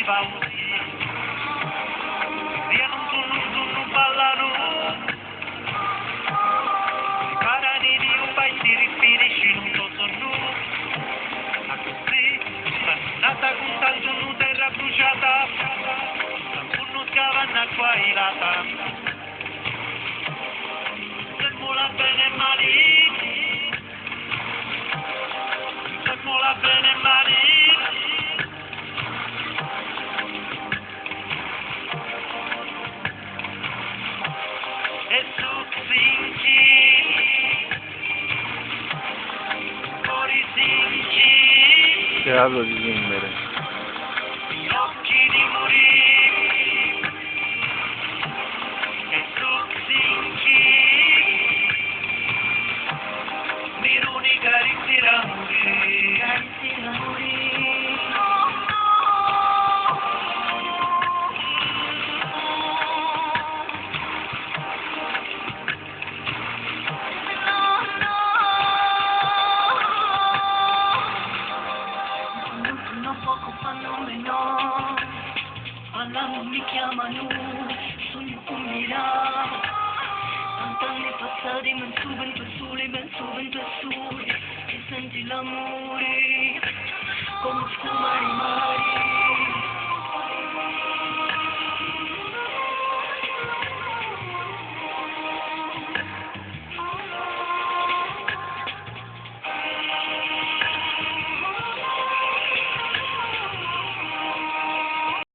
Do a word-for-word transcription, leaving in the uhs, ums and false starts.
Pausi. Ria nun sunnu, nun sunnu, ballanu. Si parani di un paisi, rifiriscinu un po' sonnu. Accussì, nata cuntantu nu terra bruciata, un sunnu scavanna acqua ilata. Semmula bene e mali, semmula bene e mali. E su sinchi, cori sinchi. Teatru di Simmeri. Occhi di murì. E su sinchi. Miruni carizzi d'amuri. Ballanu mi chiamanu, sugnu un miraculu. Tant'anni passati, menzu ventu e suli, menzu ventu e suli, e senti l'amuri comu scuru.